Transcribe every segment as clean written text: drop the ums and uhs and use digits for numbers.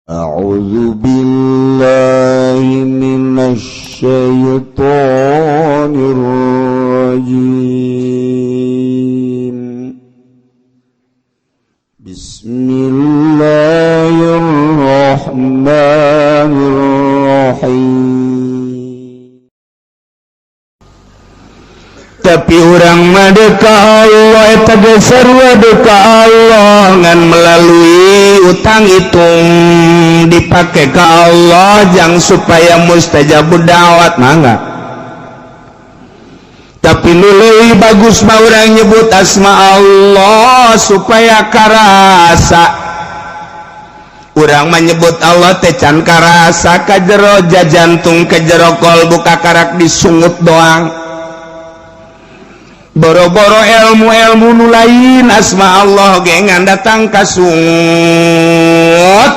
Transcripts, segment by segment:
أعوذ بالله من الشيطان الرجيم. بسم الله الرحمن الرحيم. Tapi urang mah ka Allah eta ge sarua ka Allah, ngan melalui utang hitung dipake ka Allah jang supaya mustajabud da'wat, mangga. Tapi nu leuwih bagus mah urang nyebut asma Allah supaya karasa. Urang menyebut Allah teh can karasa ka jero jantung, ke jero kolbu, kakarak disungut doang. Boro-boro ilmu-ilmu nu lain, asma Allah gengan datang ka sungut.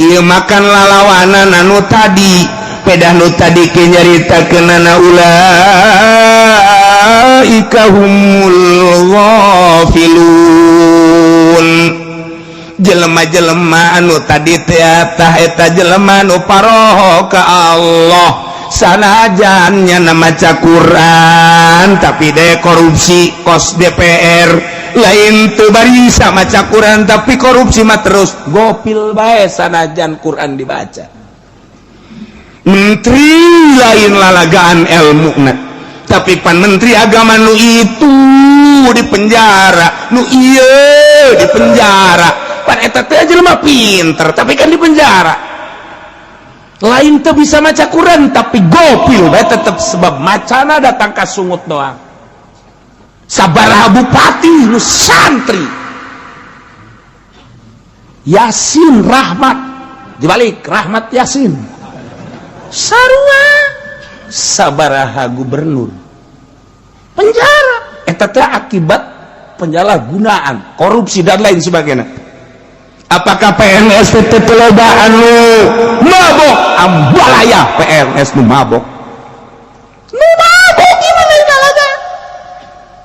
Ieu makan lalawanan anu tadi pedah, nu tadi ke nyaritakeunana ulaika humul ghafilun, jelema-jelema anu tadi teh tah eta jelema nu paroho ka Allah, sanajan nyana maca Quran tapi deh korupsi kos DPR. Lain teu barisa maca Quran tapi korupsi mah terus gopil bae sanajan Quran dibaca. Menteri lain lalagaan ilmu, tapi pan menteri agama nu itu di penjara, nu iya di penjara. Pan eta teh jelema pinter tapi kan di penjara. Lain tuh bisa maca Quran tapi gopil bae tetep, sebab macana datang ka sungut doang. Sabaraha bupati nu santri Yasin Rahmat dibalik Rahmat Yasin sarua. Sabaraha gubernur penjara, eta teh akibat penyalahgunaan, korupsi, dan lain sebagainya. Apakah PNS teh teu loba anu mabok? Ambalaya PNS nu mabok, nu mabok gimana ini?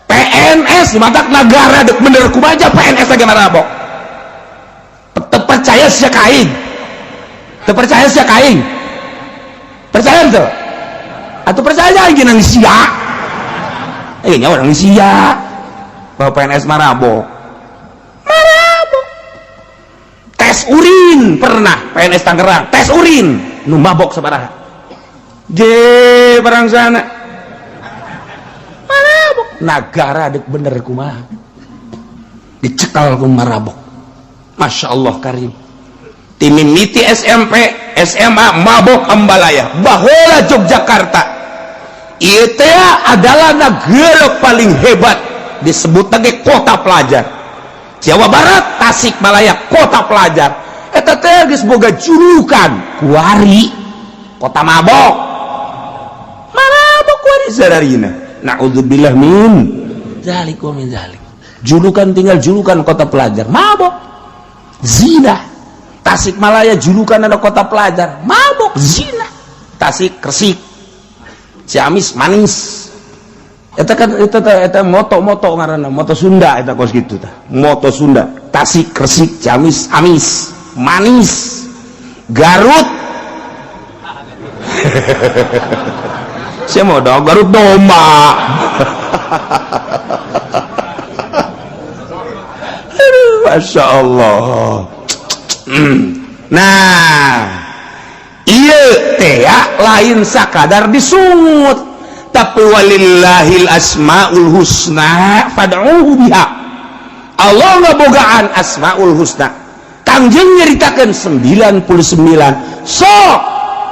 PNS matak negara dek bener kumaha PNS lagi mabok. Teu percaya sia ka aing? Teu percaya sia ka aing? Percaya tuh atau percaya aing nang sia? Eh, nya orang sia bahwa PNS marabok, marabok. Tes urin pernah PNS Tangerang, tes urin nu mabok sabaraha J barang sana marabok. Negara dek bener kumaha dicekal ku marabok. Masya Allah karim, timimiti SMP SMA mabok ambalaya. Baheula Yogyakarta ieu teh adalah negara paling hebat, disebut lagi kota pelajar. Jawa Barat, Tasikmalaya kota pelajar. Eta teh geus boga julukan kuari kota mabok, mabok kuari sararina. Naudzubillah min zalik wa min zalik. Julukan tinggal julukan kota pelajar, mabok, zina. Tasikmalaya julukan ada kota pelajar, mabok, zina. Tasik Resik, Ciamis manis. Eta kan eta eta moto-moto ngaranna moto Sunda, eta kos kitu tah moto Sunda. Tasik Resik, Ciamis amis manis, Garut saya mau dong Garut domba. Aduh, Masya Allah. Nah, iya teh lain sakadar disungut, tapi walillahil asmaul husna fad'uhu biha. Allah ngabogaan asmaul husna. Kangjeng nyeritakan 99, sok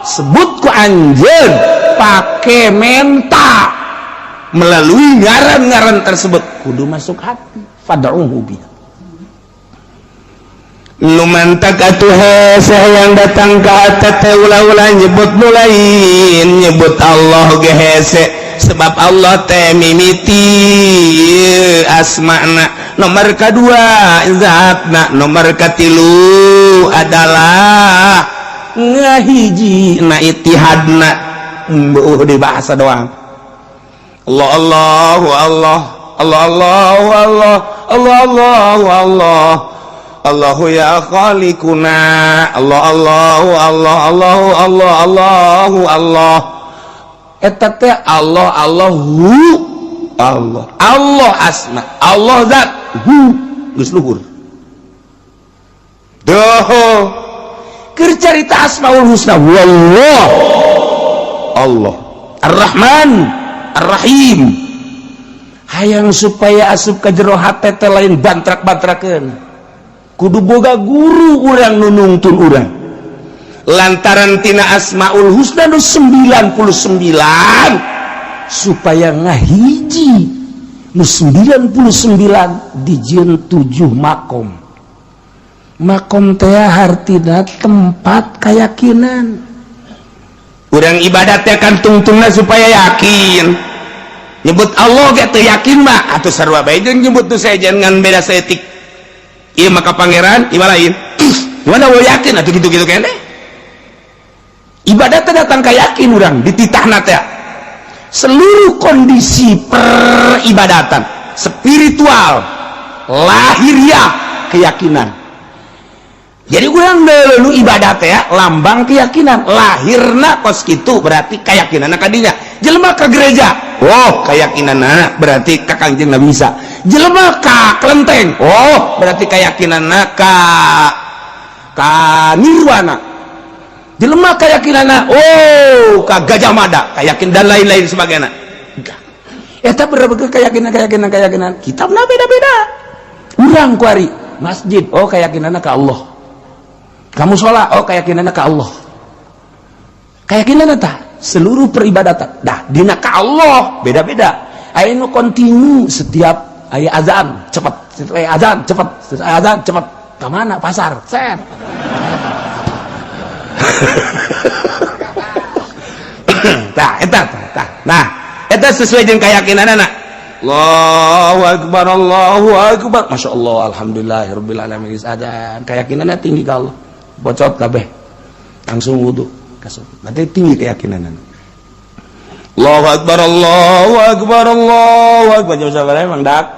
sebut ku anjeun pake menta melalui ngaran-ngaran tersebut, kudu masuk hati. Fad'uhu biha. Lumantak atuh hese yang datang ke hati, ulah-ulah nyebut nu lain, nyebut Allah ge hese, sebab Allah teh mimiti asma'na, nomor kedua zatna, nomor katilu adalah ngahiji na itihadna. Di bahasa doang Allah Allah Allah Allah Allah Allah Allah Allah Allah. Allahu ya khaliquna, Allah, Allahu Allah, Allahu Allah, Allahu Allah. Eta teh Allah, Allahu Allah, Allah asma, Allah zat, hu geus luhur. Doho keur carita Asmaul Husna, wallah, Allah Ar-Rahman Ar-Rahim. Hayang supaya asup ke jero hate teh lain bantrak-bantrakeun, kudu boga guru urang nu nungtun urang, lantaran tina Asmaul Husna nu 99 supaya ngahiji nu 99 dijieun 7 makom. Makom teh hartina tempat keyakinan. Urang ibadatnya kan tungtungna supaya yakin. Nyebut Allah ge teu yakin mah atuh sarua bae jeung nyebut nu sejen, ngan beda saeutik. Ieu maka pangeran, ieu lain. Gimana wo yakin atuh gitu-gitu keneh? Ibadatnya datang ka yakin urang dititahna teh. Seluruh kondisi peribadatan spiritual, lahiriah, keyakinan. Jadi urang dulu ibadat ya lambang keyakinan lahirna kos kitu, berarti keyakinan kadinya. Jelema ke gereja, oh, keyakinan berarti ka Kangjeng Nabi Isa. Jelema ka kelenteng, oh, berarti keyakinan ka nirwana. Jelema keyakinan, oh, ka Gajah Mada, keyakinan, dan lain-lain sebagainya. Eta berbagai keyakinan, keyakinan, keyakinan kitabna beda-beda. Urang kuari masjid, oh, keyakinannya ke Allah. Kamu sholat, oh, keyakinannya ke Allah. Keyakinan eta seluruh peribadatan dah dina ka Allah beda-beda. Aya nu kontinu setiap aya azan cepet, setiap aya azan cepet, setiap aya azan cepet ke mana, pasar set. Tah, eta tah. Nah, eta sesuai jeung keyakinanana. Allahu akbar, Allahu akbar, Masya Allah, alhamdulillahirabbil alamin. Azan, keyakinannya tinggi ka Allah, bocot kabeh langsung wudu kasut, berarti tinggi keyakinan. Allahu akbar, Allahu akbar, Allahu akbar. Jam sabaraha emang dak?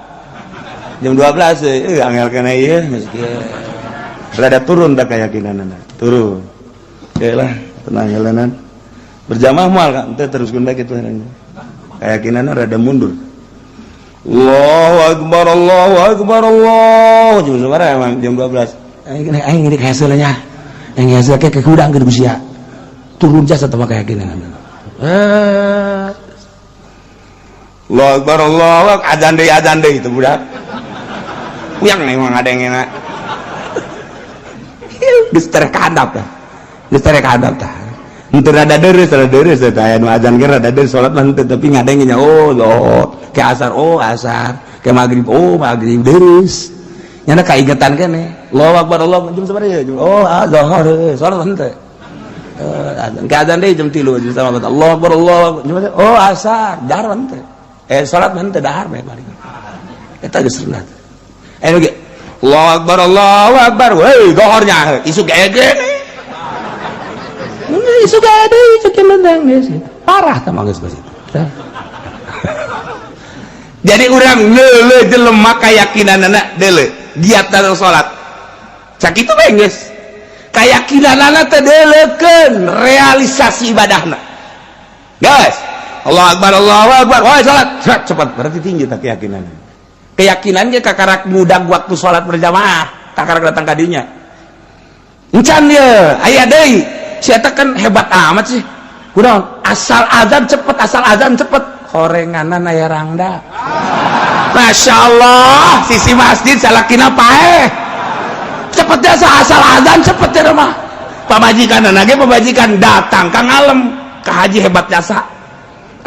Jam 12 eh, angel kana ieu geus rada turun dak keyakinan, turun. Oke lah, tenang jalanan berjamaah moal kan teh, terus bae kitu keyakinan rada mundur. Allahu akbar, Allahu akbar, Allah. Jam sabaraha emang? Jam 12. Aing aing ini hasilnya yang hasil kayak kudang ke usia turun jasa sama keyakinan eh. Allah akbar, Allah akbar, adzan deui, adzan deui, itu budak yang memang ada yang enak geus tereh kadap tah, geus tereh kadap tah. Henteu rada deureuh, rada deureuh teh aya nu adzan ge rada deureuh, salat mah henteu, tapi ngadengnya, oh loh, ke asar, oh asar, ke maghrib, oh maghrib, deureuh nyana kaingetan kene. Allahu akbar, Allah, jam sabaraha ya? Oh, ah, zuhur, salat henteu. Adzan ke adzan deui jam 3, jam sama. Allah akbar, Allah akbar, oh asar, dahar henteu, eh, salat mah henteu, dahar bae balik. Eta geus rendah. Eh, ge Allahu akbar, Allahu akbar, woi, zuhurnya isuk ge isuk deui, isuk menang geus parah tah mah, geus geus. Jadi urang leule jelema keyakinanana deuleu giat dalam salat cak itu bae geus keyakinanana teh deuleukeun realisasi ibadahna. Guys, Allah akbar, Allahu akbar, woi, salat cepat, berarti tinggi tak keyakinan. Keyakinan ge kakarak mudag waktu salat berjamaah, kakarak datang kadinya. Encan dia aya deui si eta kan hebat amat sih. Kunaon asal azan cepet, asal azan cepet horenganan aya rangda. Masya Allah, sisi masjid salakina paeh cepet jasa, asal azan cepet ya mah. Pamajikan lagi, pamajikan datang kang alem ke haji hebat jasa,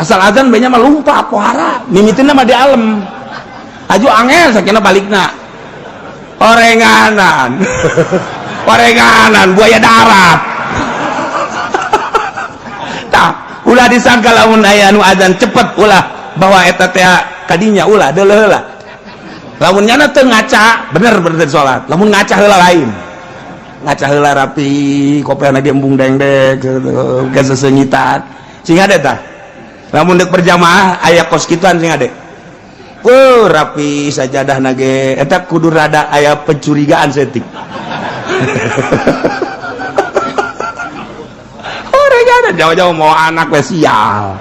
asal azan banyak mah lumpat pohara mimitina mah di alem aju angel sakina balikna orenganan, orenganan buaya darat. Tah, ulah disangka lamun aya anu azan cepet, ulah bahwa eta teh kadinya, ulah, deuleu heula. Lamun nyana teu ngaca bener, bener salat. Lamun ngaca heula lain, ngaca heula rapi, kopiana ge embung dengdek ke sesengitan sing ade. Tah, lamun deuk berjamaah aya kos kituan sing ade. Wuh, rapi sajadah nage eta kudu rada aya pencurigaan setik. Orang ada jauh-jauh mau anak we sial.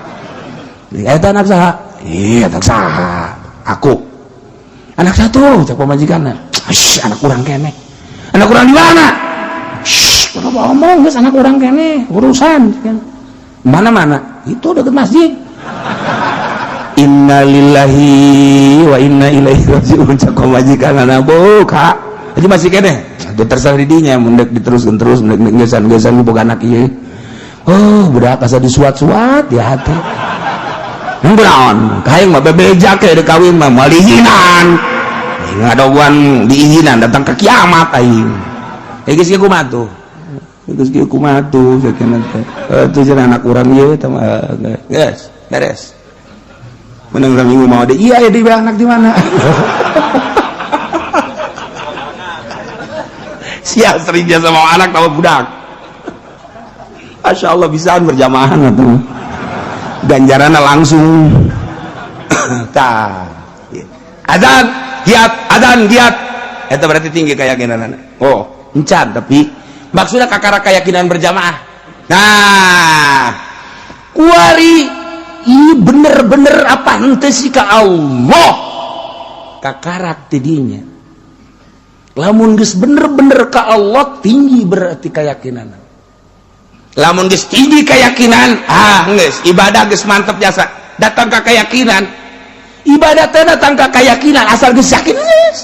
Eta anak saha? Iya, anak saha? Aku. Anak satu, cak pamajikanna. Shh, anak urang keneh. Anak urang di mana? Shh, kenapa omong geus anak urang keneh, urusan. Mana-mana? Itu deket masjid. Innalillahi wa inna ilaihi raji'un cak pamajikanna buka. Aja masih keneh. Atuh terserah di dinya mun deuk diteruskeun terus mun deuk geus-geusan boga anak ieu. Oh, budak asa disuat-suat di hati. Naon? Kayak mah bebeja ke deuk kawin mah moal diizinan. Ngadoguan diizinan datang ke kiamat aing. Geus kieu kumaha tuh? Geus kieu kumaha tuh sakeuna teh. Atuh cenah anak urang ieu teh mah geus beres. Menang minggu mau deh. Iya ya di anak di mana? Siap sering dia sama anak sama budak. Masya Allah bisaan berjamaah tuh. Ganjarannya langsung. Tah. Adzan, giat, adzan, giat. Itu berarti tinggi keyakinan. Oh, encan tapi maksudnya kakara keyakinan berjamaah. Nah, kuari i bener-bener apa henteu sih ka Allah. Kakarak tidinya. Lamun geus bener-bener ka Allah tinggi berarti keyakinan. Lamun geus tinggi keyakinan, ah geus ibadah geus mantep jasa. Datang ka keyakinan. Ibadah teh datang ka keyakinan asal geus yakin geus.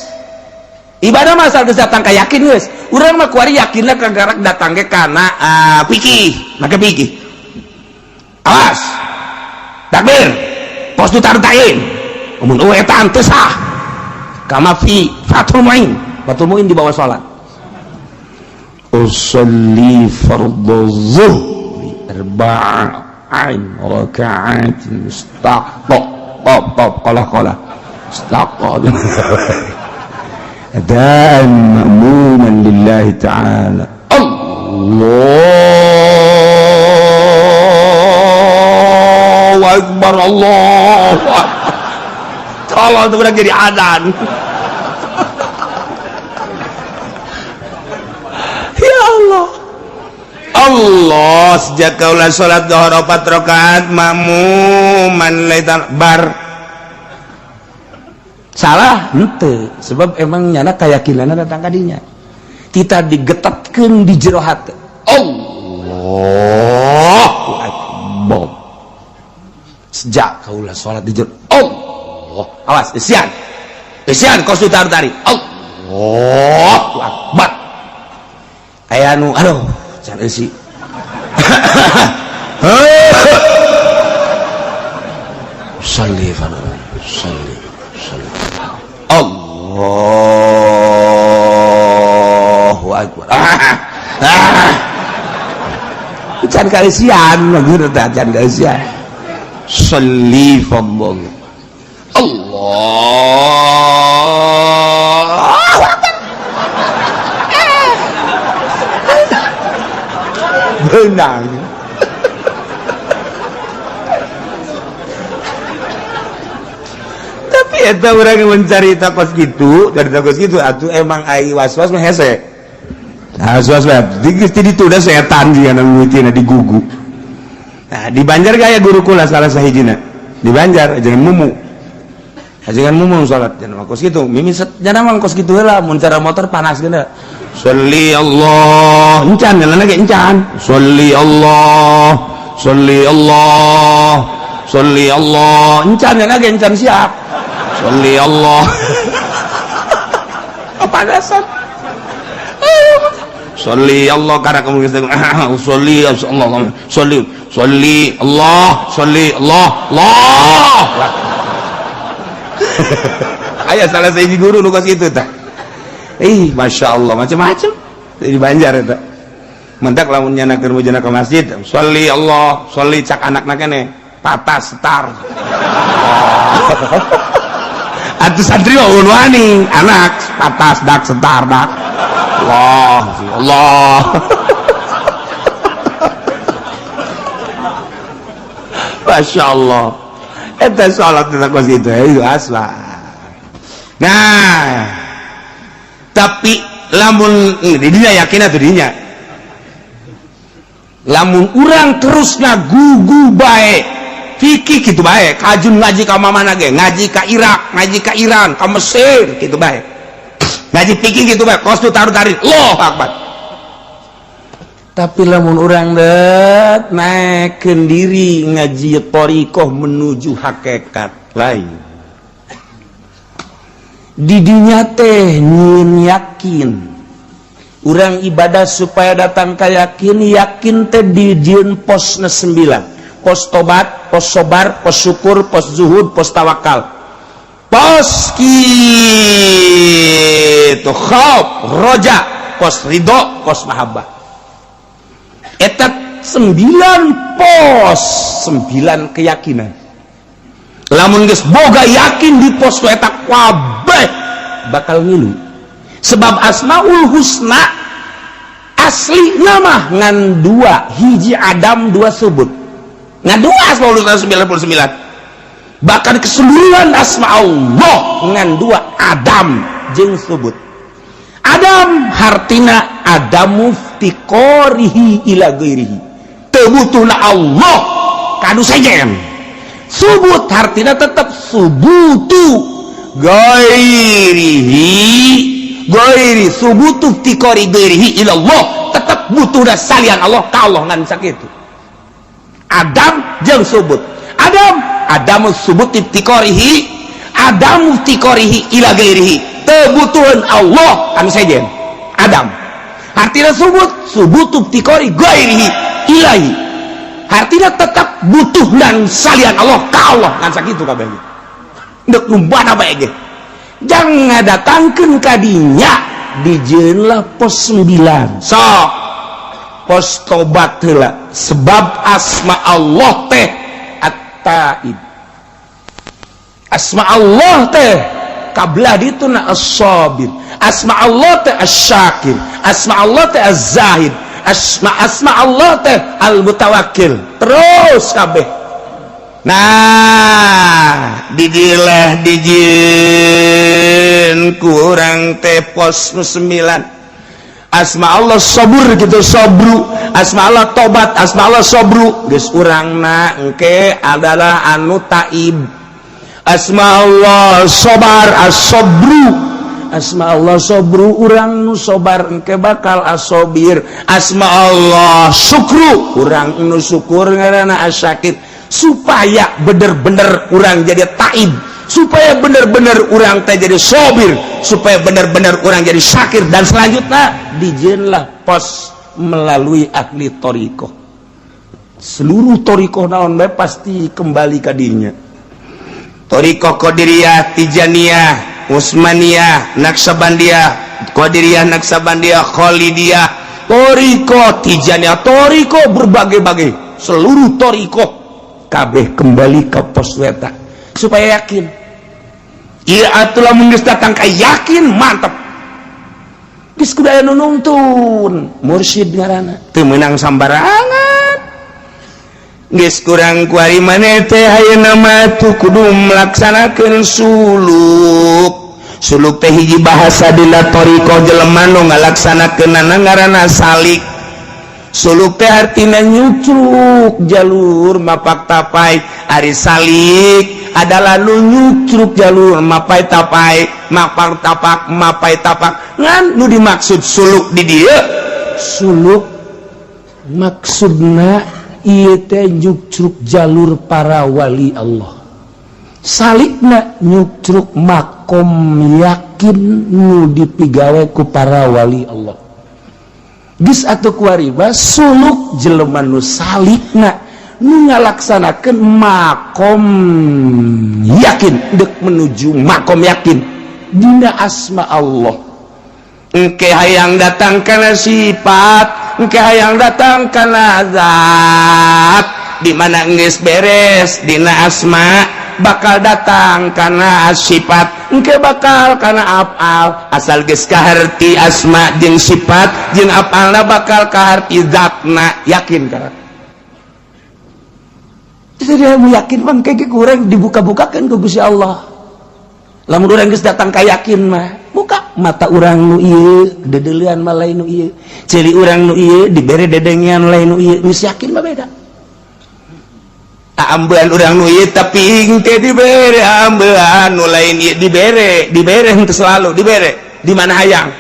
Ibadah mah asal geus datang ka yakin geus. Urang mah kuari yakinna kagarak datang ge kana fikih, make fikih. Awas. Takbir. Pos ditartain. Mun eueuh eta teu sah. Kama fi Fathul Muin. Fathul Muin di bawah salat. Usalli fardhu zuhri arba'an raka'atin mustaqaq qaf qaf qala qala mustaqaq adaan ma'muman lillahi ta'ala. Allahu akbar, Allahu akbar. Tolong tuh udah jadi adzan. Ya Allah. Allah sejak kaulah salat zuhur 4 rakaat makmuman laitan bar. Salah henteu, sebab emang nyana keyakinanna datang ka dinya. Kita digetetkeun di jero hate. Allahu akbar. Sejak kaulah salat di jero Allah. Awas, isian. Isian kos ditar-tari. Allahu akbar. Aya nu aduh can eusi. Shalli fardhu, shalli, shalli. Allahu akbar. Can kaeusian, maksudna teh can kaeusian. Shalli fardhu. Allahu akbar. Benang. Tapi eta urang yang mencari takos gitu, dari takos gitu atuh emang ai was-was mah hese. Nah, was-was mah di ditu da setan jiga nu mimitina di gugu. Nah, di Banjar gaya guru kula salah sahijina. Di Banjar jangan mumu. Jangan mumu salat jangan kos kitu. Mimi jangan mah kos kitu heula mun cara motor panas geuna. Sholli Allah, encan jalan lagi encan. Sholli Allah, sholli Allah, sholli Allah, encan jalan lagi encan siap. Sholli Allah. Apa dasar? Sholli Allah karena kamu geus sholli Allah, sholli, sholli Allah, sholli Allah, Allah. Aya salah sahiji guru nu kos kitu tah. Ih, masya Allah, macam-macam di Banjar eta. Mentak lamun nyana keur mujana ke masjid, sholli Allah, sholli cak anakna keneh, patas setar. Atuh santri mah wani, anak patas dak setar dak. Allah, Allah. Masya Allah. Eta salat teh kos kitu, itu asla. Nah, tapi lamun didinya yakin atuh dinya, lamun urang terus ngagugu bae fikih gitu bae, kajun ngaji ka mana ge, ngaji ka Irak, ngaji ka Iran, ka Mesir gitu bae, ngaji fikih gitu bae, kos taruh tarik, Allahu Akbar. Tapi lamun urang det naikkeun diri ngaji thoriqoh menuju hakikat lain, didinya teh nyieun yakin. Urang ibadah supaya datang ka yakin. Yakin teh dijieun posna 9: pos tobat, pos sobar, pos syukur, pos zuhud, pos tawakal, pos kitu khauf, roja, pos ridho, pos mahabbah. Eta 9 pos, 9 keyakinan. Lamun geus boga yakin di pos tu, eta kabeh bakal ngilu, sebab Asmaul Husna asli nama ngan dua: hiji adam, dua subut. Ngan dua Asmaul Husna 99. Bahkan keseluruhan asma Allah ngan dua, adam jeung subut. Adam hartina adamu iftiqorihi ila ghairihi, teu butuhna Allah ka nu sejen. Subut hartina tetap subutu ghairihi, ghairi, subutu iftiqori ghairihi ila Allah, tetap butuh salian Allah ka Allah. Ngan sakitu adam jeung subut. Adam, adamu subut iftiqorihi, adamu iftiqorihi ila ghairihi, teu butuheun Allah anu sejen adam. Artinya subut, subutu iftiqori ghairihi ilahi, artinya tetap butuh dan salian Allah ka Allah. Ngan sakitu kabeh. Ndek numbana bae ge jangan datangkeun kadinya, dijieunlah pos 9. Sok pos tobat heula, sebab asma Allah teh at-taib, asma Allah teh kablah dituna as-sabir, asma Allah teh as-syakir, asma Allah teh az-zahid, asma asma Allah teh al-mutawakkil, terus kabeh. Nah, didilah dijieun kurang teh pos 9. Asma Allah sabur gitu, sabru, asma Allah tobat, asma Allah sobru. Geus urangna engke adalah anu taib, asma Allah sobar, as-sobru, asma Allah sobru, urang nu sobar engke bakal asobir. Asma Allah syukru, urang nu syukur ngaranna asyakir. Supaya bener-bener urang jadi taib, supaya bener-bener urang teh jadi sobir, supaya bener-bener urang jadi syakir, dan selanjutnya dijieunlah pos melalui ahli thoriqoh. Seluruh thoriqoh naon bae pasti kembali ka dirinya. Thoriqoh Qadiriyah, Tijaniyah, Utsmaniyah, Naksabandiyah, Qadiriyah, Naksabandiyah, Khalidiyah, thoriqoh Tijaniyah, thoriqoh berbagai-bagai, seluruh thoriqoh kabeh kembali ke pos weta supaya yakin. Iya atuh, lamun geus datang ka yakin, mantap. Geus kudu aya nu nungtun, mursyid ngaranna, teu meunang sambarangan. Geus kurang kuari maneh teh ayeuna mah tuh kudu melaksanakeun suluk. Suluk teh hiji bahasa dina thoriqoh, jelema nu ngalaksanakeunana ngaranna salik. Suluk teh artina nyucruk jalur mapak tapai. Ari salik adalah nu nyucruk jalur mapai tapai, mapak tapak, mapai tapak. Ngan nu dimaksud suluk di dieu, Suluk maksudna ieu teh nyucruk jalur para wali Allah, salikna nyucruk makom yakin nu dipigawe ku para wali Allah. Geus atuh kuari mah suluk jelema nu salikna nu ngalaksanakeun makom yakin, dek menuju makom yakin dina asma Allah. Engke hayang datang kana sifat, engke hayang datang kana zat. Di mana geus beres dina asma, bakal datang kana sifat, engke bakal kana afal. Asal geus kaharti asma jeung sifat jeung afalna, bakal kaharti zatna, yakin kana. Jadi yakin bang, kayak kurang dibuka-bukakan ke Gusti Allah. Lamun urang geus datang ka yakin mah, buka mata urang nu ieu dedeulean mah lain nu ieu, ceuli urang nu ieu dibere dedengean lain nu ieu. Geus yakin mah beda. Ambean urang nu ieu tapi teh dibere ambean nu lain ieu, dibere, dibere henteu selalu dibere. Di mana hayang,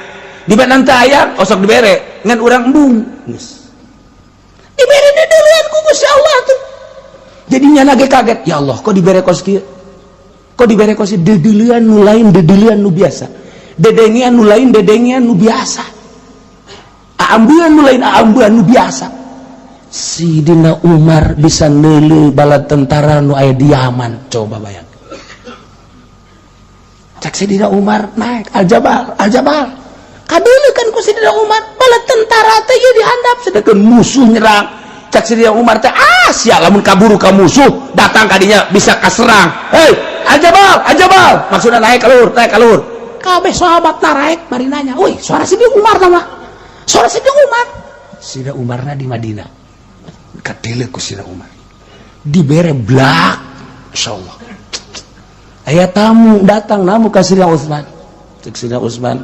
di mana teu hayang osok dibere, ngan urang embung geus dibere dedeulean ku Gusti Allah tuh. Jadinya lagi kaget, ya Allah, kok dibere kos kieu, kok dibere kos dedeulean nu lain, dedeulean nu biasa, dedengean nu lain, dedengean nu biasa, ambean nu lain, ambean nu biasa. Sidina Umar bisa neuleu bala tentara nu aya di Yaman. Coba bayang, cek Sidina Umar naik Al-Jabal, Al-Jabal kadeuleu kan ku Sidina Umar bala tentara teh ieu dihandap, sedangkan musuh nyerang. Cek Sidina Umar teh, ah sia, lamun kaburu ka musuh datang kadinya bisa kaserang. Hei, Al-Jabal, Al-Jabal, maksudnya naik ka luhur, naik ka luhur. Kabeh sahabat naik bari nanya, "Wih, suara Sidina Umar nama, suara Sidina Umar." Sidina Umarna di Madinah, kadeuleu ku Sidina Umar dibere blak. Insyaallah aya tamu datang namu ka Sidina Utsman. Cek Sidina Utsman,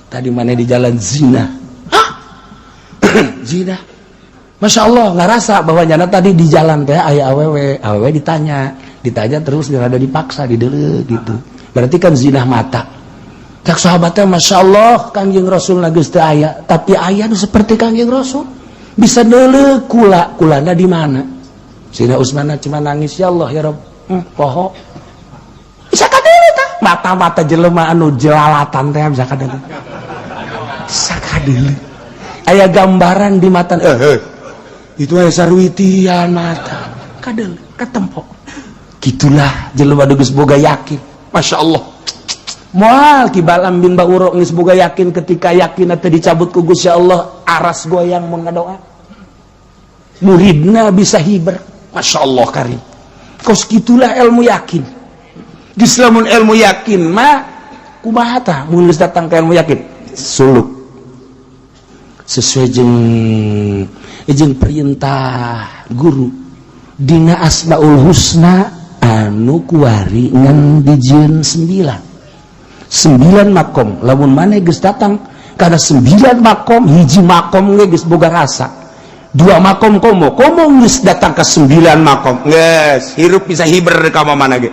"Tadi mana di jalan zina?" "Hah, zina?" Masya Allah, ngerasa bahwa nyana tadi di jalan teh aya awewe, awewe ditanya, ditanya terus rada dipaksa di deuleu gitu. Berarti kan zina mata. Cek sahabatnya, "Masya Allah, Kangjeng Rasul geus teu aya, tapi aya nu seperti Kangjeng Rasul. Bisa deuleu kula, kulana di mana?" Sidina Utsman cuma nangis, "Ya Allah, ya Rob, poho." Bisa kadeuleu tah? Mata-mata jelema anu jelalatan teh bisa kadeuleu. Bisa kadeuleu. Aya gambaran di mata, eh, eh itu aya sarwitian mata. Kadeuleu, katempo. Gitulah jelema geus boga yakin. Masya Allah. Moal Ki Balam bin Bauro geus boga yakin, ketika yakin teh dicabut ku Gusti Allah, aras goyang mun ngadoa. Muridna bisa hiber. Masya Allah karim. Kos gitulah ilmu yakin. Geus lamun ilmu yakin mah kumaha tah mun geus datang ke ilmu yakin? Suluk. Sesuai jeung jeung perintah guru dina Asmaul Husna anu kuari ngan dijieun sembilan, sembilan makom. Lamun maneh geus datang karena sembilan makom, hiji makom ge geus boga rasa, dua makom komo komo, geus datang ke sembilan makom geus hirup bisa hiber ka mana ge.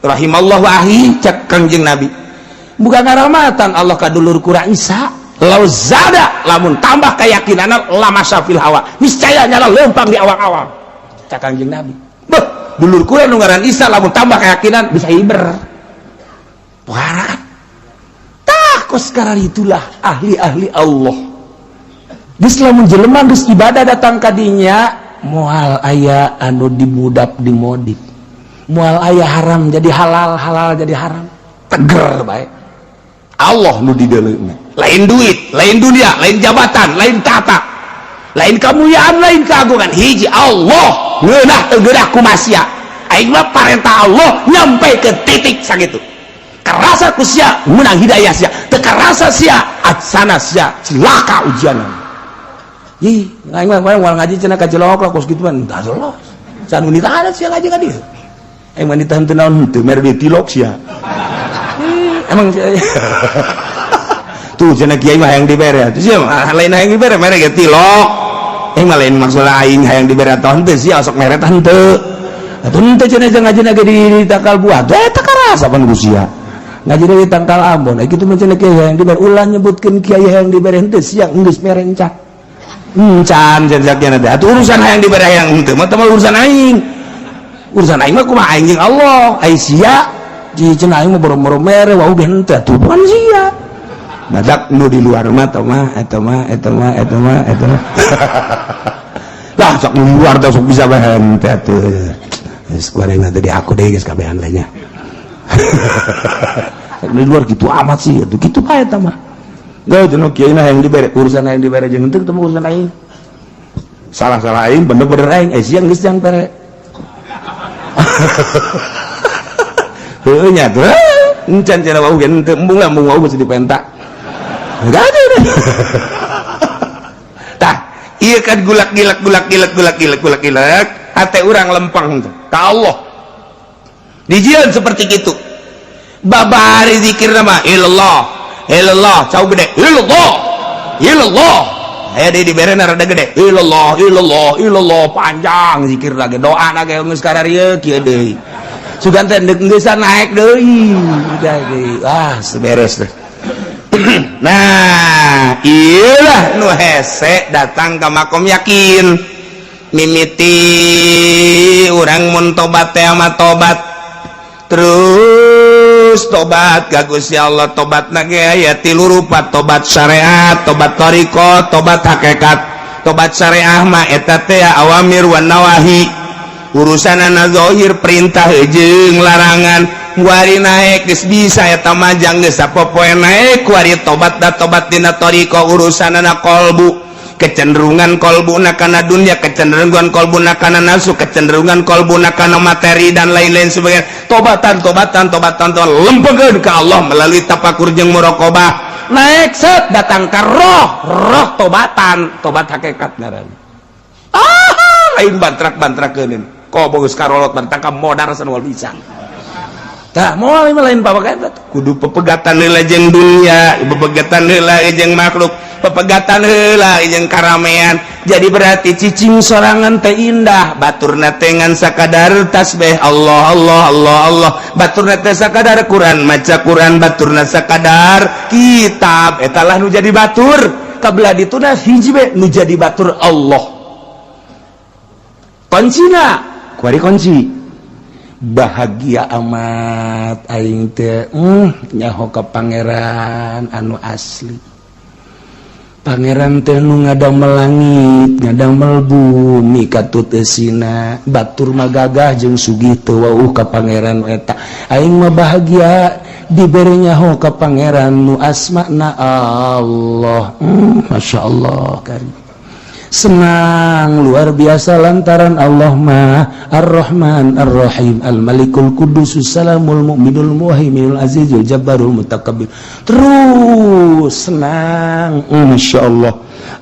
Rahimallahu ahi, cek Kangjeng Nabi, bukan ngaramatan Allah ka dulur kurang Isa, lau zada, lamun tambah keyakinan, lama syafil hawa, niscaya nyala lempang di awang-awang. Cek Kangjeng Nabi, beuh, dulur kurang nu ngaran Isa lamun tambah keyakinan bisa hiber. Parah tah. Kos sekarang itulah ahli-ahli Allah. Geus lamun jelema geus ibadah datang kadinya, moal aya anu dimudap dimodif, moal aya haram jadi halal, halal jadi haram, teger baik. Allah nu dideuleuna, lain duit, lain dunia, lain jabatan, lain tata, lain kemuliaan, lain keagungan. Hiji Allah ngeunah teu geunah kumasia, aing mah parentah Allah nyampe ke titik sakitu. Kerasa ku sia menang hidayah sia, teu kerasa sia atsana sia cilaka ujian. Ih, aing mah moal ngaji cenah ka Cilok lah kos kitu mah tah los. Can nitahan sia ngaji ka dieu. Aing mah nitahan teu naon henteu mere duit tilok sia. Emang tuh cenah kiai mah hayang dibere. Atuh sia mah lain hayang dibere, mere ge tilok. Aing mah lain maksud aing hayang dibere atau henteu, sia sok mere tah henteu. Atuh henteu cenah jeung ngaji ge di tangkal buah. Teh teu karasa pan ku sia. Ngaji di tangkal Ambon. Eh, kitu mah cenah kiai hayang dibere, ulah nyebutkeun kiai hayang dibere henteu, sia geus mere encan. Encan cenah teh. Atuh urusan hayang dibere hayang henteu mah mah urusan aing. Urusan aing mah kumaha aing jeung Allah. Ai sia di cenah aing mah boro-boro mere wau ge henteu atuh bukan sia. Badak nu di luar mah eta mah eta mah eta mah eta mah eta mah. Lah sok nu di luar teh sok bisa bae henteu atuh. Geus kuari mah teh di aku deui geus kabehan lainnya. Di luar gitu amat sih, atuh kitu bae eta mah. Gak, cenah kiai mah hayang dibere, urusan hayang dibere jeung henteu teh urusan aing. Salah-salah aing, bener-bener aing, eh siang geus jang pere. Heuh nya tuh. Encan cenah wau ge henteu, embung lah, embung wau geus dipenta. Enggak ada. Tah, ieu kan gulak gilek gulak gilek gulak gilek gulak gilek, hate urang lempeng tuh ka Allah. Dijieun seperti gitu. Babari zikir nama ilallah ilallah cau gede ilallah ilallah aya deui dibere rada gede ilallah ilallah ilallah panjang zikir lagi doa lagi geus kararieu kieu deui sugan teh geus naik deui ah seberes deh. Nah, iyalah nu hese datang ke makom yakin mimiti urang mun tobat teh ama tobat terus tobat ka Gusti Allah. Tobat ge aya tilu rupa: tobat syariat, tobat thariqah, tobat hakikat. Tobat syariah mah eta teh awamir wan nawahi, urusanana zahir, perintah jeung larangan. Kuari naik geus bisa eta mah jang geus sapopoe naik kuari tobat da tobat dina thariqah, urusanana kolbu, kecenderungan kolbuna kana dunia, kecenderungan kolbuna kana nafsu, kecenderungan kolbuna kana materi, dan lain-lain sebagainya. Tobatan, tobatan, tobatan, tobatan, lempengkeun ka Allah melalui tapakur jeung muraqabah. Naik set datang ke roh, roh tobatan, tobat hakikat ngaran. Ah, lain bantrak-bantrakeun kok bagus karolot bantang ka modar sanwal bisa. Tah, moal lain bapak kudu pepegatan heula jeung dunia, pepegatan heula jeung makhluk, pepegatan heula jeung karamean. Jadi berarti cicing sorangan teh indah, baturna teh ngan sakadar tasbih Allah Allah Allah Allah, baturna teh sakadar Quran, maca Quran, baturna sakadar kitab. Eta lah nu jadi batur. Kabelah dituna hiji be nu jadi batur Allah. Kuncina kuari kunci bahagia amat aing teh nyaho ka pangeran anu asli. Pangeran teh nu ngadamel langit, ngadamel bumi, katut eusina. Batur mah gagah jeung sugih teu wauh ka pangeran eta. Aing mah bahagia dibere nyaho ka pangeran nu asmana Allah. Masya Allah karim, senang luar biasa lantaran Allah mah Ar-Rahman Ar-Rahim Al-Malikul Qudus Salamul Mu'minul Muhaiminul Azizul Jabbarul Mutakabbir. Terus senang, Masya Allah.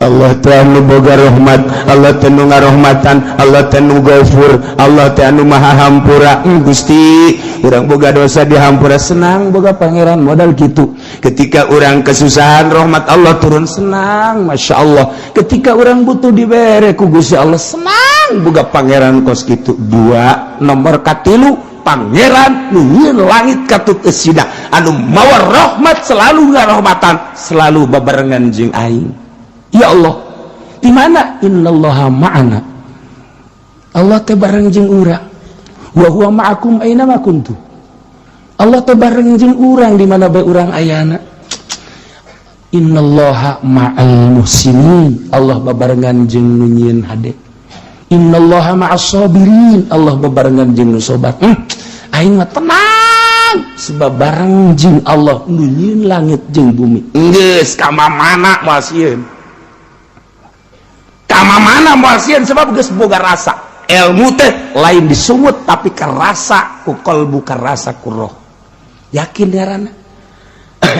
Allah teh anu boga rahmat, Allah teh nu ngarohmatan, Allah teh nu gafur, Allah teh anu maha hampura. Gusti, urang boga dosa dihampura, senang boga pangeran modal gitu. Ketika urang kesusahan, rahmat Allah turun, senang, Masya Allah. Ketika urang butuh dibere ku Gusti Allah, senang boga pangeran kos gitu. Dua nomor katilu, pangeran nu nyieun langit katut eusina, anu mawa rahmat, selalu ngarohmatan, selalu babarengan jeung aing. Ya Allah, di mana innallaha ma'ana? Allah teh bareng jeung urang. Wa huwa ma'akum aina ma kuntum. Allah teh bareng jeung urang di mana bae urang ayana. Innallaha ma'al muhsinin. Allah babarengan jeung nu nyieun hade. Innallaha ma'as sabirin. Allah babarengan jeung nu sabar. Aing mah tenang sebab bareng jeung Allah nu nyieun langit jeung bumi. Geus ka mana moal sieun, kama mana moal sieun, sebab geus boga rasa. Ilmu teh lain disungut, tapi kerasa ku kalbu, kerasa ku roh, yakin darana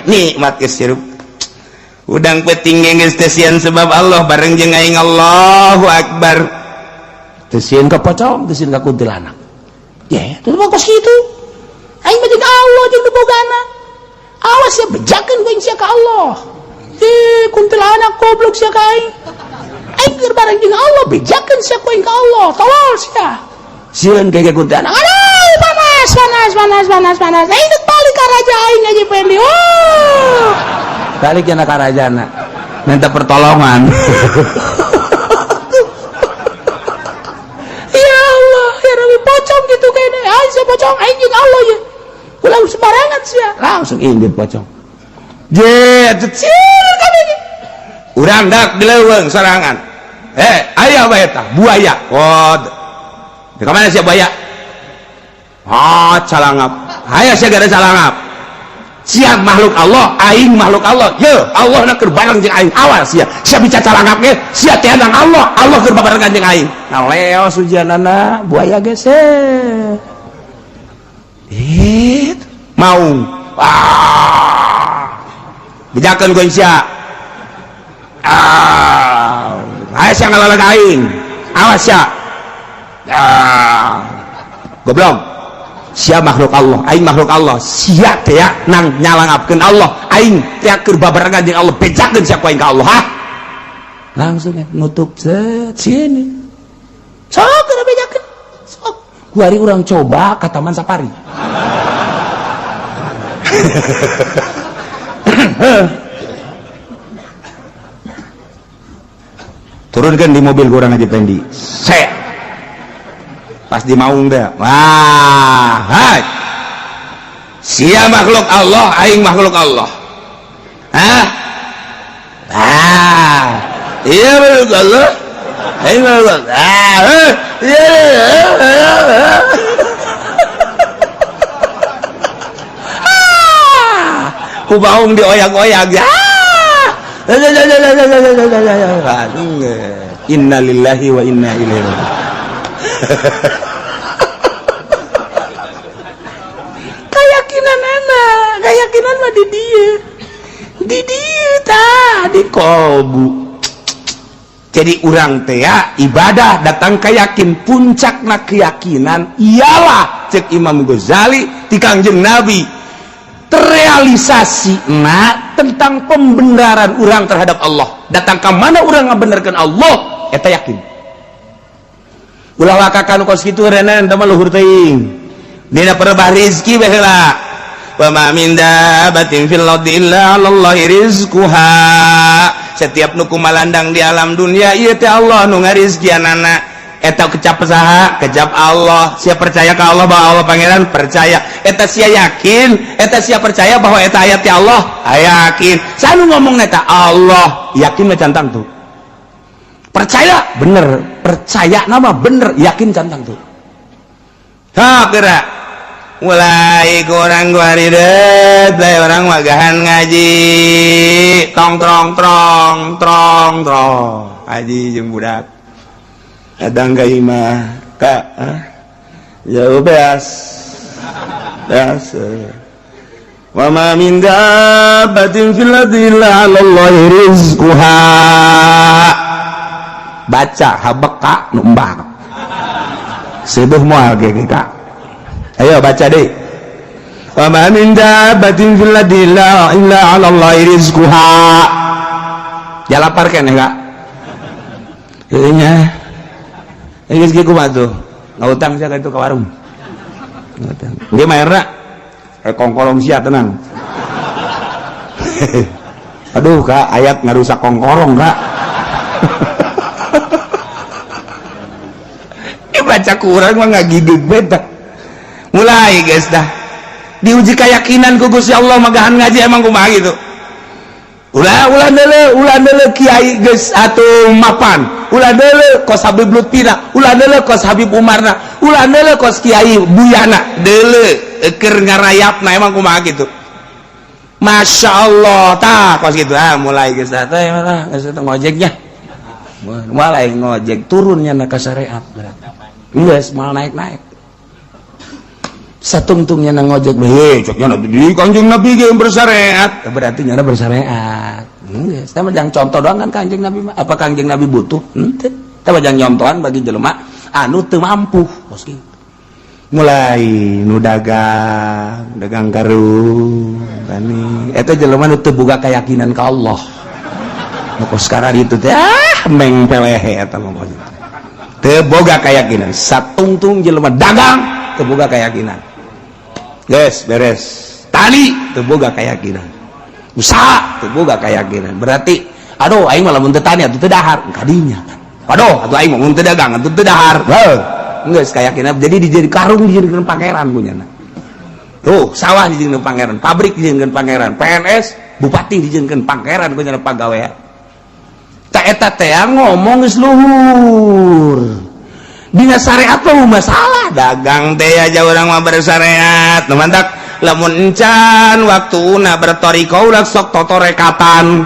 nikmat geus hirup. Udang peuting geus teu sieun sebab Allah bareng jeung aing. Allahu akbar, teu sieun ka pocong, teu sieun ka kuntilanak. Ya teu mah kos kitu. Aing mah jeung Allah, jeung nu bogana. Awas ya, bejakeun ku aing sia ka Allah. Eh, kuntilanak goblok sia ka aing. Aing keur bareng jeung Allah, bejakeun sia ku aing ka Allah. Tolol sia. Sieun kayak kuntilanak. Aduh, panas, panas, panas, panas, panas. Aing geus balik ka raja aing aja Fendi. Oh. Balik ya ka rajana. Minta pertolongan. Ya Allah, ya Rabbi, pocong gitu kayaknya. Aing sia pocong, aing jeung Allah ya. Ulah sembarangan sia. Langsung indit pocong. Je, cecil kabeh. Urang dak di leuweung sorangan. Eh, aya bae eta, buaya. Oh. Di mana sia buaya? Ah, calangap. Aya sia gara calangap. Sia makhluk Allah, aing makhluk Allah. Ye, Allah na keur bareng jeung aing. Awas sia. Sia bica calangap ge, sia teh Allah, Allah keur babarengan jeung aing. Nah, leos ujianana buaya geser. Eh, mau. Ah. Bejakeun ku sia. Ah, ayo sia ngalalag aing. Awas sia. Ah. Goblok. Sia makhluk Allah, aing makhluk Allah. Sia teh nang nyalangapkeun Allah, aing teh keur babarengan jeung Allah, bejakeun sia ku aing ka Allah. Hah? Langsung ya, nutup set sini. Sok keur bejakeun. Sok. Kuari urang coba ka Taman Safari. Turunkan di mobil kurang aja Pendi. Set. Pas di maung deh. Wah, hai. Sia makhluk Allah, aing makhluk Allah. Hah? Ah. Iya makhluk Allah. Aing makhluk Allah. Ah, iya. Ku baung dioyak-oyak. Ya. Innalillahi wa inna ilaihi raji'un. Keyakinan anak, keyakinan mah di dia. Di dia tah, di kolbu. Jadi urang teh ibadah datang keyakin, puncakna keyakinan ialah cek Imam Ghazali ti Kangjeng Nabi terrealisasi na tentang pembenaran orang terhadap Allah. Datang ke mana orang ngabenerkeun Allah, eta yakin. Ulah wakakan kos kitu renan teh mah luhur teuing. Dina perebah rizki baheula. Wa ma min dabatin fil ardi illa 'alallahi rizquha. Setiap nu kumalandang di alam dunia ieu teh Allah nu ngarizkianana. Eta kecap saha? Kecap Allah. Sia percaya ka Allah bahwa Allah pangeran? Percaya. Eta sia yakin, eta sia percaya bahwa eta ayat ya Allah? Yakin. Sanu ngomong eta Allah, yakin mah cantang tuh. Percaya bener, percaya nama bener, yakin cantang tuh. Ha geura. Mulai kurang guarideut, bae orang magahan ngaji. Tong trong trong trong trong. Ngaji jeung budak. Kadang ka imah ka jauh beas beas wa ma min dabbatin fil ardi illa 'ala Allahi rizquha. Baca habeka nu embak seduh moal ge ka. Ayo baca deui. Wa ma min dabbatin fil ardi illa 'ala Allahi rizquha. Ya lapar keneh ka heuh nya. Geus kieu kumaha tuh? Ngutang sia ka itu ke warung. Ngutang. Dia mayarna kongkolong sia tenang. Aduh Kak, ayat ngarusak kongkorong Kak. Baca kurang mah ngagigig beta. Mulai guys dah. Diuji keyakinan ku Gusti Allah magahan ngaji emang kumaha gitu. Ulah ulah deuleu, ulah deuleu kiai geus atuh mapan. Ulah deuleu kos Habib Lutfina, ulah deuleu kos Habib Umarna, ulah deuleu kos Kiai Buyana, deuleu keur ngarayapna emang kumaha gitu. Masya Allah, tah kos gitu. Ah mulai geus teh mah geus ngojeknya. Mulai ngojek turunnya na ka syariat berarti. Geus mal naik-naik. Satungtungnya nang ngojek, heh ceknya di Kanjeng Nabi ge bersyariat, berarti nyana bersyariat. Geus, tah mah jang contoh doang kan Kanjeng Nabi mah. Apa Kanjeng Nabi butuh? Henteu. Tah mah jang nyontohan bagi jelema anu teu mampu. Kos kitu. Mulai nu dagang, dagang karung, tani. Eta jelema nu teu boga keyakinan ka Allah. Nu kos sekarang itu teh ah meng pelehe eta mah. Teu boga keyakinan. Satungtung jelema dagang teu boga keyakinan. Yes, beres. Tali teu boga keyakinan. Usaha teu boga keyakinan. Berarti aduh aing mah lamun teu tani atuh teu dahar kadinya kan. Aduh atuh aing mah mun teu dagang atuh teu dahar. Heuh. Geus keyakinan. Jadi dijadi karung dijadikeun pangeran punyana. Tuh, sawah dijadikeun pangeran, pabrik dijadikeun pangeran, PNS, bupati dijadikeun pangeran punyana pagawean. Ta eta teh ngomong geus luhur. Dina syariat mah masalah dagang teh aja orang mah bersyariat. Nu mantak lamun encan waktuna bertoriko ulah sok totorekatan.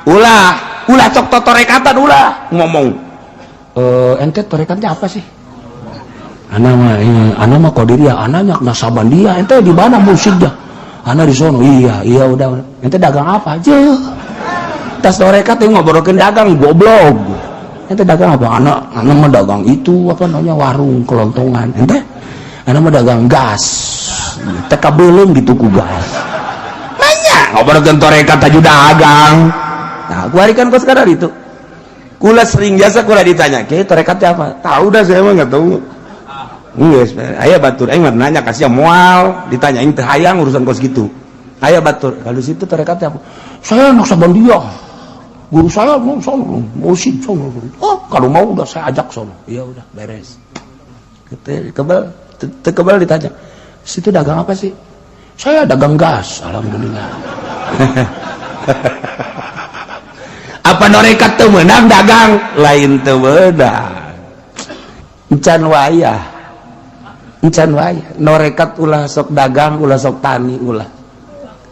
Ulah, ulah sok totorekatan ulah ngomong. Ente torekatnya apa sih? Ana mah ana mah qadiriyah, ana nyak nasaban dia. Ente di mana mursyidnya? Ana di sono. Iya, iya udah. Ente dagang apa aja? Tas torekat yang ngobrolkeun dagang goblok. Ente dagang apa? Anak mah dagang itu apa namanya warung kelontongan. Ente? Ana mah dagang gas. Teka belum gitu ku gas. Nanya, ngobrolkeun torekat taju dagang. Nah, kuari kan kos sekarang itu. Kula sering jasa kula ditanya, "Kiai, torekatnya apa?" Tahu dah, saya mah enggak tahu. Geus, aya batur aing mah nanya kasih moal, ditanya aing teu hayang urusan kos gitu. Aya batur, kalau situ torekatnya apa? Saya Naqsyabandiyah. Guru saya mau sono, mursyid sono. Oh, kalau mau udah saya ajak sono. Iya udah, beres. Kebal, kebal ditanya. Situ dagang apa sih? Saya dagang gas, alhamdulillah. Apa norekat teu meunang dagang? Lain teu meunang. Encan wayah. Encan wayah. Norekat ulah sok dagang, ulah sok tani, ulah.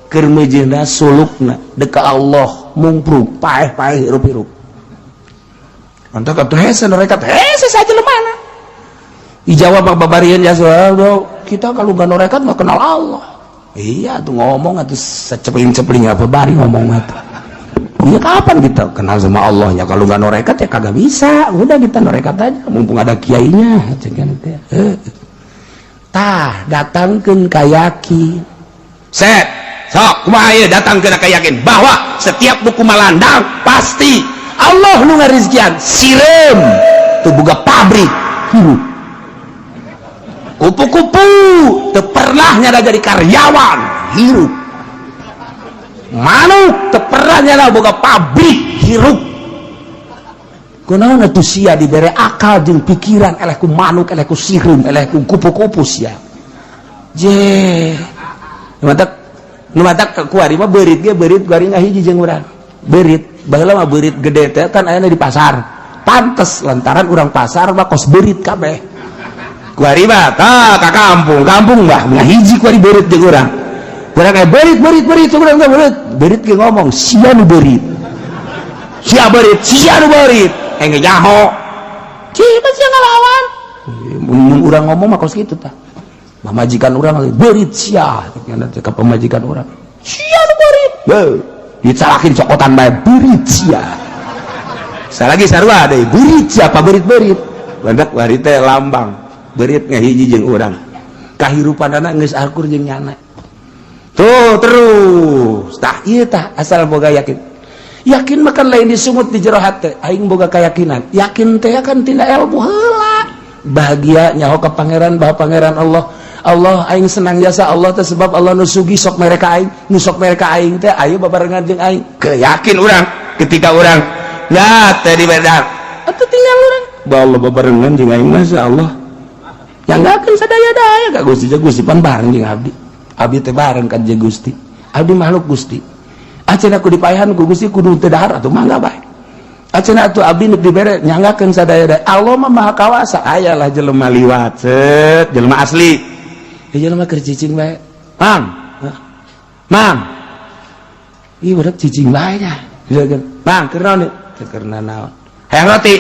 Keur meujeuhna sulukna deka Allah mungpruk paeh-paeh hirup-hirup. Mantap atuh hese norekat hese saja lemana. Dijawab Pak babarian ya kita kalau nggak norekat nggak kenal Allah. Iya tuh ngomong atuh secepling-cepling apa bari ngomong atuh. Iya kapan kita kenal sama Allah ya kalau nggak norekat ya kagak bisa. Udah kita norekat aja mumpung ada kiainya. Tah datangkeun ka yakin. Set sok kumaha ieu datangkeun ka yakin bahwa setiap buku malandang pasti Allah nu ngarizkian sireum teu boga pabrik hirup. Kupu-kupu teu pernah nyada jadi karyawan hirup. Manuk teu pernah nyada boga pabrik hirup. Kunaon atuh sia dibere akal jeung pikiran eleh ku manuk, eleh ku sireum, eleh ku kupu-kupu sia. Je. Matak nu matak kuari mah beurit ge beurit kuari ngahiji jeung urang. Beurit baheula mah beurit gede teh kan ayana di pasar. Pantes lantaran urang pasar mah kos beurit kabeh. Kuari mah tah ka kampung, kampung mah ngahiji kuari beurit jeung urang. Urang kayak beurit beurit beurit urang teh beurit. Beurit ge ngomong sia nu beurit. Sia beurit, sia nu beurit. Engge nyaho. Cih, sia ngalawan. Mun urang ngomong mah kos kitu tah. Pamajikan urang beurit sia, ka pamajikan urang. Sia nu beurit. Beuh, dicalakin cokotan bae beurit sia. Salagi sarua deui beurit sia apa beurit-beurit. Badak bari teh lambang. Beurit ngahiji jeung urang. Kahirupanana geus akur jeung nyana. Tuh terus. Tah ieu tah asal boga yakin. Yakin mah kan lain disungut di jero hate, aing boga keyakinan. Yakin teh kan tina ilmu heula. Bahagia nyaho ka pangeran bahwa pangeran Allah. Allah aing senang jasa Allah teh sebab Allah nu sugih sok mere ka aing, nu sok mere ka aing teh ayo babarengan jeung aing. Keyakin urang ketika urang ya teh dibedar. Atuh tinggal urang. Bahwa Allah babarengan jeung aing mah Allah. Yang enggak akan sadaya-daya ka Gusti, Gusti pan bareng jeung abdi. Abdi teh bareng ka jeung Gusti. Abdi makhluk Gusti. Acan aku dipaehan ku Gusti kudu teu dahar atuh mangga bae. Acan atuh abdi nu dibere nyanggakeun sadaya-daya. Allah mah maha kawasa. Aya lah jelema liwat set, jelema asli. Ya jelema keur cicing bae. Mang. Mang. Ih budak cicing bae nya. Mang keur naon? Teu keur naon. Hayang roti.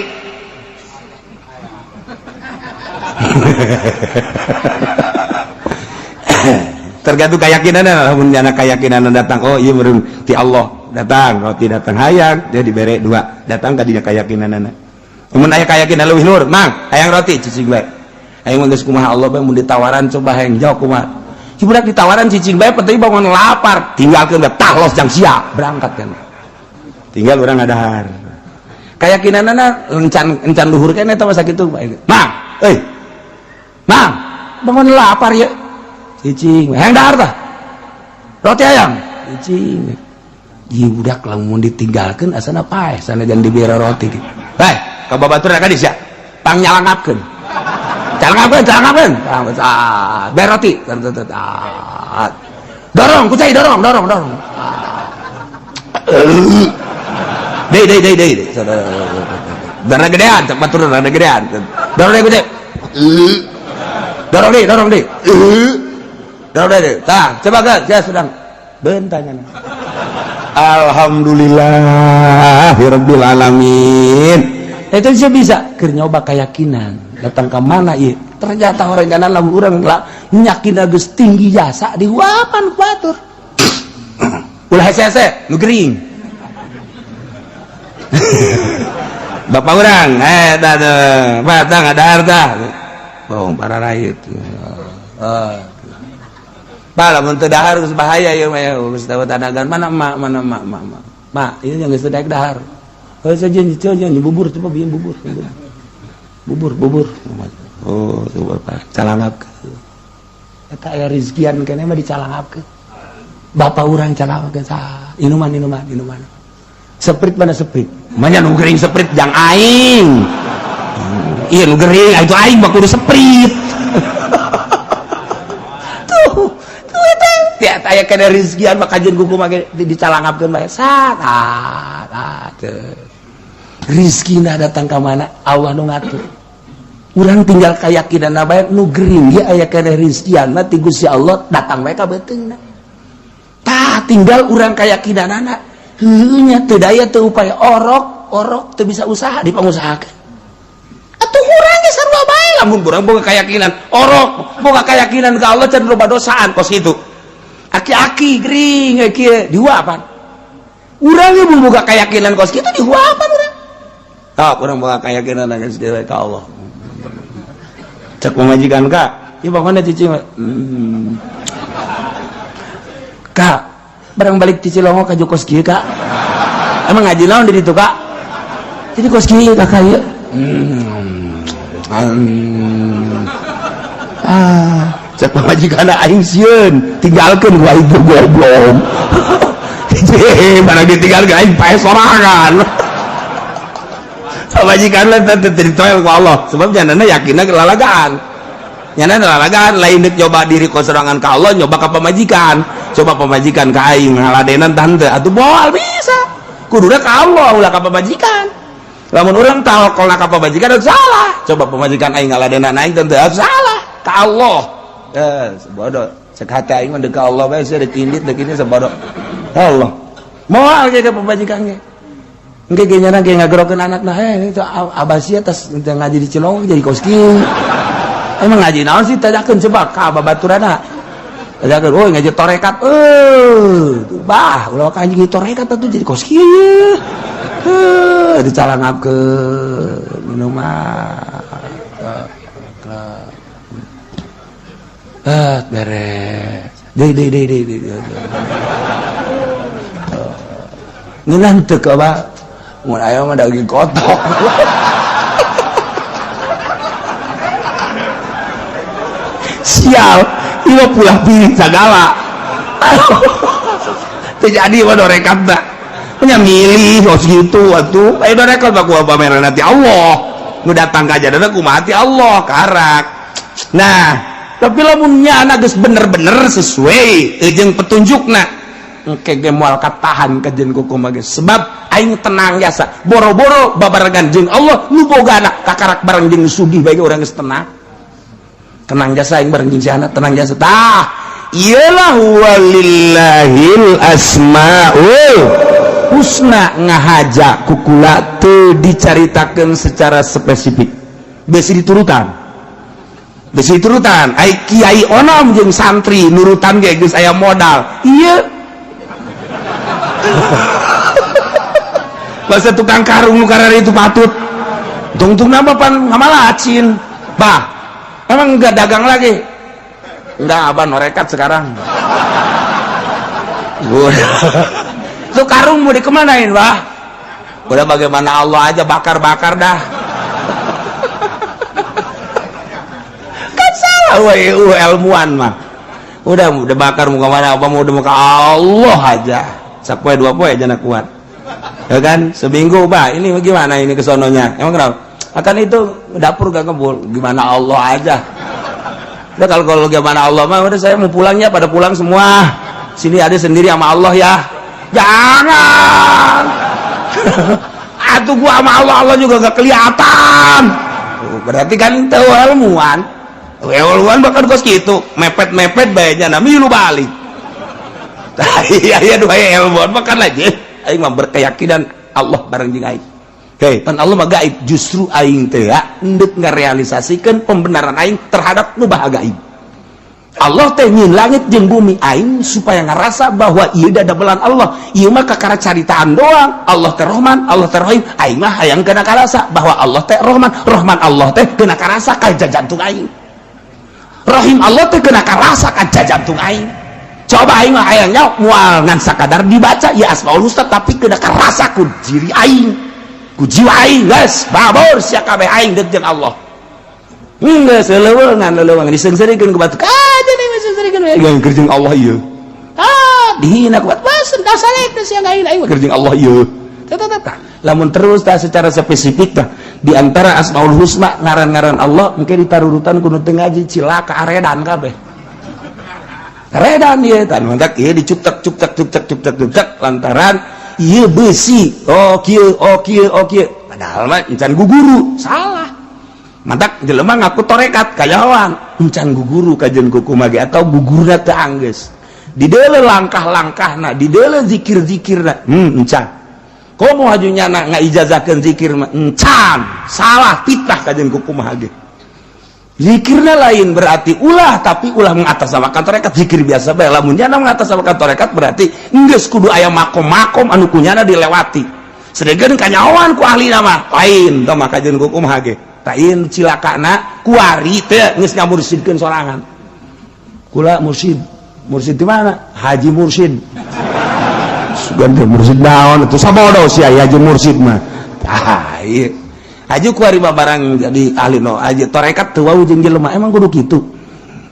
Tergantung keyakinan, lamun nyana keyakinan datang, oh iya meureun ti Allah datang roti datang hayang dia dibere dua datang ka dinya keyakinanana. Mun aya keyakinan leuwih luhur, mang hayang roti cicing bae. Hayang mun geus kumaha Allah bae mun ditawaran coba hayang jauh kumaha. Si budak ditawaran cicing bae penting bangun lapar, tinggalkeun bae tahlos jang sia berangkat kan. Tinggal urang ngadahar. Keyakinanana encan encan luhur keneh eta mah sakitu bae. Mang, euy. Mang, bangun lapar ya. Cicing, hayang dahar tah. Roti ayam. Cicing. Ieu budak lamun ditinggalkeun asana paeh, sanajan dibere roti. Bae, ka babatur ka dieu sia. Pang nyalangapkeun. Calangapkeun, calangapkeun. Ah, bere roti. Dorong, kucai dorong, dorong, dorong. Deui, deui, deui, deui. Darah gedean, cek batur rada gedean. Dorong deui kucai. Dorong deui, dorong deui. Dorong deui. Tah, coba geus, ya sedang. Bentanya. Alhamdulillahirabbil alamin. Itu sih bisa keur nyoba keyakinan. Datang ke mana ieu? Ternyata orang kanan lamun urang lah nyakin geus tinggi jasa dihuapan ku batur. Ulah hese-hese, nu gering. Bapak urang, dah tuh, batang ada harta. Bohong para rakyat. Oh. Bah, lamun teu dahar geus bahaya ieu mah ya, geus tanagan mana emak, mana emak, emak, emak. Mak, ieu yang geus teu daek dahar. Heuh sajen sajen bubur coba bieu bubur. Bubur, bubur. Oh, tuh bapak calangapkeun. Eta aya rizkian keneh mah dicalangapkeun. Bapak urang calangapkeun sah. Inuman, inuman, inuman. Seprit mana seprit? Manya nu gering seprit jang aing. Iya nu gering, itu aing mah kudu seprit. Tuh, tuh eta tiap aya kana rizkian mah kajeun kuku mah dicalangapkeun bae. Sat, ah, teu. Rizkina datang ka mana? Allah nu ngatur. Urang tinggal kayakinan bae nu gering ge aya kana rizkian mah ti Gusti Allah datang bae ka beuteungna. Tah tinggal urang kayakinanana. Heuh nya teu daya teu upaya orok, orok teu bisa usaha dipangusahakeun. Atuh urang ge sarua bae lamun urang boga keyakinan orok, boga keyakinan ka Allah can loba dosaan kos kitu. Aki-aki gering kieu dihuapan. Urang ge mun boga keyakinan kos kitu dihuapan urang. Tah urang boga keyakinan geus dewe ka Allah. Cek pamajikan ka, ieu pokona cici Kak, barang balik ti Cilongo ka kos kieu kak. Emang ngaji naon di ditu kak? Jadi kos kieu kakak ieu. Ah, cek pamajikan aing sieun, tinggalkeun gua itu goblok. Barang ditinggalkeun aing pae sorangan. Pamajikan lah teh ditoel ku Allah, sebab janana yakinna kelalagaan. Nyana lalagaan lain deuk nyoba diri kosorangan ka Allah, nyoba ka pamajikan. Coba pamajikan ka aing ngaladenan tante atuh moal bisa. Kuduna ka Allah ulah ka pamajikan. Lamun urang tawakal ka pamajikan atuh salah. Coba pamajikan aing ngaladenan aing tante atuh salah. Ka Allah. Eh, sebodoh. Cek hati aing mah deuk ka Allah bae sia deuk indit deuk ini sebodoh. Allah. Moal ge ka pamajikan ge. Engke ge nyana ge ngagerokeun anakna, heh itu abah sia tas ngaji di Cilongok jadi kos kieu. Emang ngaji naon sih tanyakeun coba ka babaturana. Tanyakeun, oh ngaji torekat. Bah, ulah ka anjing torekat atuh jadi kos kieu. Heuh, dicalangapkeun minuman. Ah, beres. Deui deui deui deui deui. Ngeunah teu ka bah. Mun aya mah daging kotok. Sial, ieu pulah pilih sagala. Teu jadi mah dorekat da. Nya milih kos kitu atuh. Aya dorekat mah kumaha pameran ti Allah. Nu datang ka jadana kumaha ti Allah karak. Nah, tapi lamun nya geus bener-bener sesuai jeung petunjukna, engke ge moal katahan ka jeung kumaha ge. Sebab aing tenang jasa. Boro-boro babarengan jeung Allah nu boga anak kakarak bareng jeung sugih bae urang geus tenang. Tenang jasa aing bareng jeung si anak tenang jasa. Tah, iyalah walillahil asmaul husna ngahaja kukula teu dicaritakeun secara spesifik. Besi diturutan. Besi diturutan. Ai kiai onom jeung santri nurutan ge geus aya modal. Ieu. Bahasa tukang karung nu karari itu patut. Tungtung nama pan ngamalacin. Bah, emang enggak dagang lagi? Enggak, abah norekat sekarang. Itu karung mau dikemanain, bah? Udah bagaimana Allah aja bakar-bakar dah. Kan salah weh, ilmuwan mah. Udah bakar mau kemana? Apa mau udah muka Allah aja. Sapoe dua poe aja nak kuat. Ya kan? Seminggu, bah, ini gimana ini kesononya? Emang kenapa? Akan itu dapur gak ngebul, gimana Allah aja. Udah kalau gimana Allah mah udah saya mau pulangnya pada pulang semua. Sini ada sendiri sama Allah ya. Jangan. Atuh gua sama Allah, Allah juga gak kelihatan. Berarti kan tahu ilmuwan. Ilmuwan bahkan kos gitu, mepet-mepet bae nya milu balik. Iya iya dua ilmuwan bahkan lagi aing mah berkeyakinan Allah bareng jeung aing. Hei, pan Allah mah gaib, justru aing teh endek ngarealisasikeun pembenaran aing terhadap nu baha gaib. Allah teh nyin langit jeung bumi aing supaya ngarasa bahwa ieu dadabelan Allah. Ieu mah kakara caritaan doang. Allah teh Rahman, Allah teh Rahim. Aing mah hayang kena karasa bahwa Allah teh Rahman, Rahman Allah teh kena karasa ka jantung aing. Rahim Allah teh kena karasa ka jantung aing. Coba aing mah hayang nyaho, moal ngan sakadar dibaca ya Asmaul Husna, tapi kena karasa ku diri aing, ku jiwa aing. Geus babor sia kabeh, aing deuk jeung Allah. Geus leuweungan leuweungan diseungseurikeun ku batu. Kajeun aing seungseurikeun we keur jeung Allah ieu. Ah, dihina ku batu. Bas dasarek teh sia aing, aing keur jeung Allah ieu. Tah tah tah. Lamun terus tah secara spesifik tah di antara Asmaul Husna, ngaran-ngaran Allah, mungkin ditarurutan ku nu teu ngaji, cilaka, aredan kabeh. Aredan ieu tah, mantak ieu dicuptek cuptek cuptek cuptek cuptek lantaran ieu besi. Oh kieu, oh kieu, oh kieu. Padahal mah encan guguru, salah. Mantak jelema ngaku torekat kayawan encan guguru kajen kuku mage atau gugurna teu anggeus. Dideuleu langkah-langkahna, dideuleu zikir-zikirna, encan. Komo haju nyana ngaijazakeun zikir mah encan, salah, fitnah kajen kumaha ge. Zikirna lain berarti ulah, tapi ulah mengatasnamakan tarekat, zikir biasa bae. Lamun nyana mengatasnamakan tarekat berarti geus kudu aya makom-makom anu kunyana dilewati. Sedengkeun kanyawan ku ahli mah lain tah mah kajen kumaha ge. Lain cilakana kuari teh geus ngamursidkeun sorangan. Kula mursid, mursid di mana? Haji Mursid. Sugan teh mursid naon atuh, sabodo sia haji mursid mah. Tah ieu. Haji kuari mah barang jadi ahli no haji torekat teu wau jeung jelema, emang kudu kitu.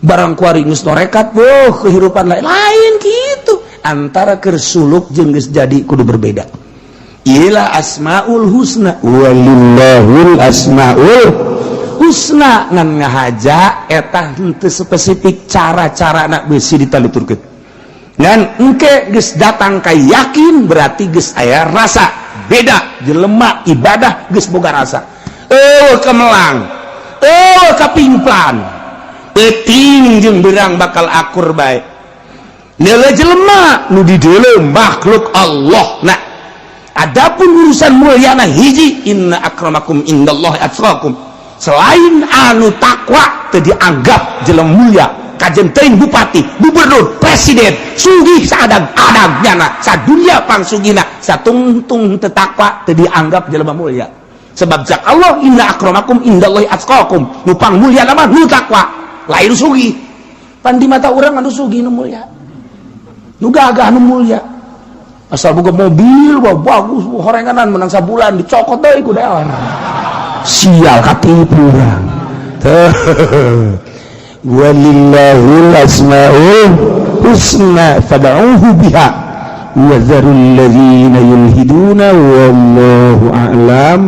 Barang kuari geus torekat, boh kehidupan lain lain kitu. Antara keur suluk jeung geus jadi kudu berbeda. Iyalah Asmaul Husna, walillahil asmaul husna, ngan ngahaja eta henteu spesifik cara-cara nak besi ditaluturkeun. Ngan engke geus datang ka yakin berarti geus aya rasa beda jelema ibadah geus boga rasa. Eueuh kemelang, eueuh kapimplan, peuting jeung beurang bakal akur bae. Nilai jelema nu dideuleu makhluk Allah. Nah, adapun urusan mulyana hiji, inna akramakum indallahi atqakum. Selain anu takwa teu dianggap jelema mulia. Kajen teuing bupati, gubernur, presiden, sugih saadang-adang nyana, sadunia pangsugihna, satungtung teu takwa teu dianggap jelema mulia. Sebab cak Allah, inna akramakum indallahi atqakum. Nu pang mulia mah nu takwa, lain sugih. Pan di mata urang anu sugih nu mulia. Nu gagah nu mulia. Asal boga mobil, wah bagus, horenganan menang sabulan dicokot deui ku dewan. Sial, katipu urang. Walillahil asmaul husna fad'uhu biha wa dzarul ladzina yulhiduna, wallahu a'lam.